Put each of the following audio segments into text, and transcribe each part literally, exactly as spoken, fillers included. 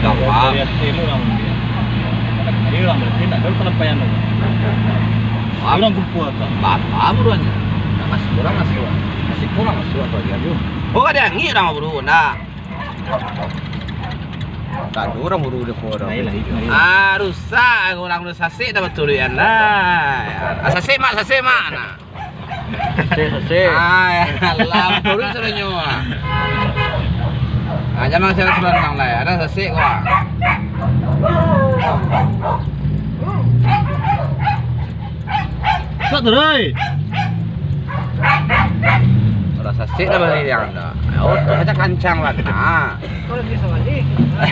Apa? Dari hati lu orang dia. Dia orang berarti nak tahu penyampaian lu. Apa? Orang kumpul tu. Apa buruannya? Nak masuk orang masuk. Masih kurang masuk apa dia tu? Oh, ada angin orang buru, nah. Tak ada orang buru dia pun orang. Lain, lain, lain. Ah, rusak orang tu sasik dah betul dia, nah. Ah, sasik mak, sasik mak, nah. Sasik, sasik. Ah, ya Allah, betul sudah nyo. Ah, jangan saya selang lai. Ada sasik kok. Sok tu, Roy. Udah sasik dah balik yang dah. Oh, tu aja kancang lah. Nah. Kalau bisa balik.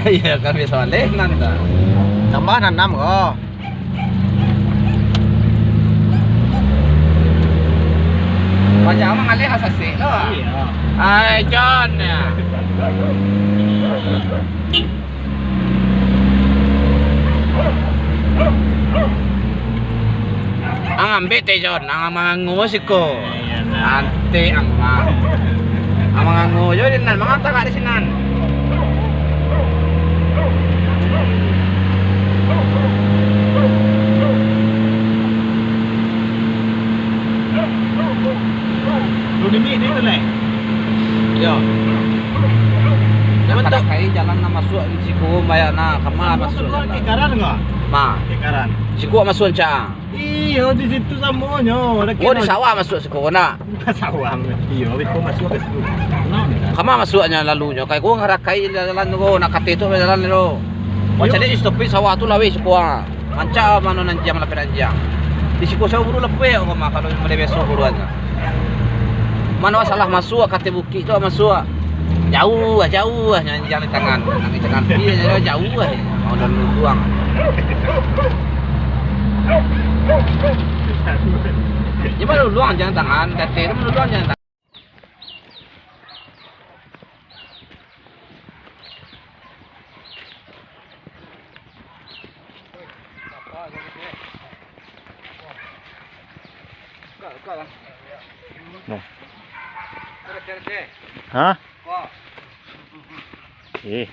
Iya, kalau bisa balik nanti. Tambah nanam kok. Macam mangalih sasik lo. Iya. Ai, John, ya. Ang ambek teh, John. Ang mangango siko. Iya, nah. Antik ang mah. Ang mangango jo di nan, mangata ka di sinan. Lu nini di tu, Lek? Yo. Nan mantap. Kai jalan nan masuak siko, banyak nah, kama masuak jalan. Kikaran ko? Ma. Kikaran. Siko masuak cang. Iyo, di situ samonyo. Oh, di sawah masuak siko, nak? Bukan sawah. Iyo, iko masuak ka situ. Kama masuaknyo lalunyo? Kai ko ngarakai jalan ko, nak kateh tu jalan tu. Macam ni, stop sawah tu laweh siko, ah. Mancak mano nan jiang, lapeh nan jiang. Di siko sawo buru lapeh kok mah, kalau mulai besok buruan. Mano salah masuak, kateh bukik tu masuak. Jauah, jauah, nan jiang di tangan. Nan di tangan pi, jauah. Mau dalam luang. Dia malu luang, jangan tangan, kateh tu malu luang, jangan tangan. Nah. Hah? Eh.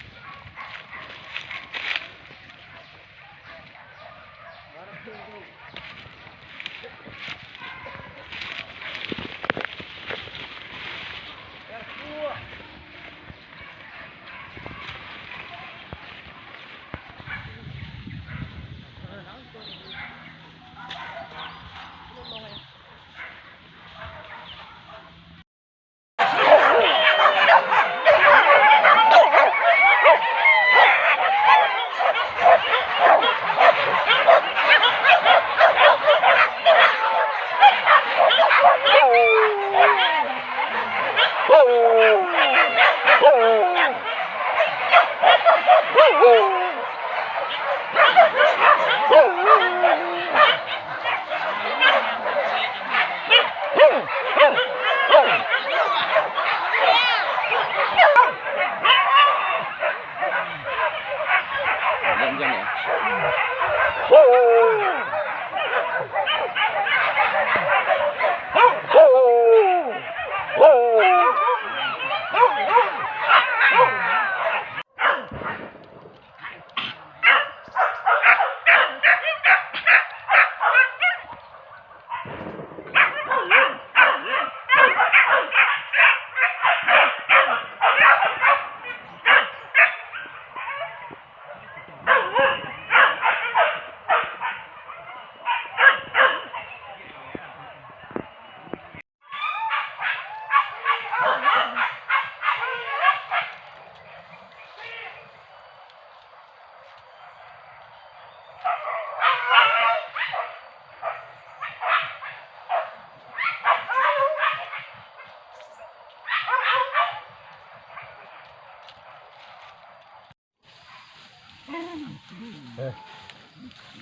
Eh,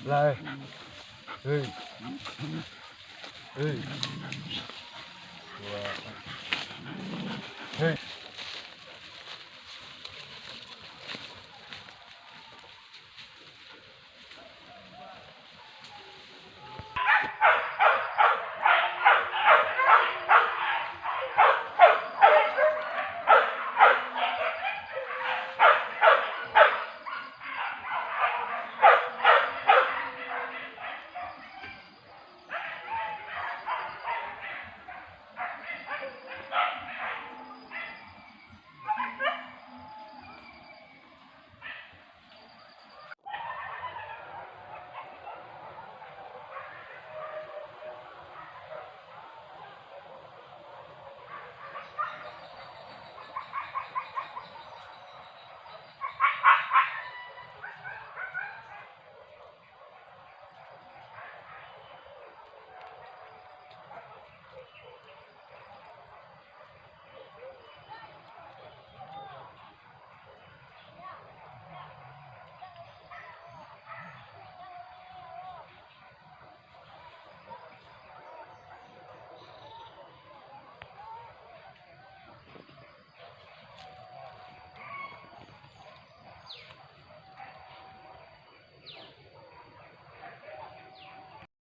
lah, eh. Hei. Hei. Wah. Hei.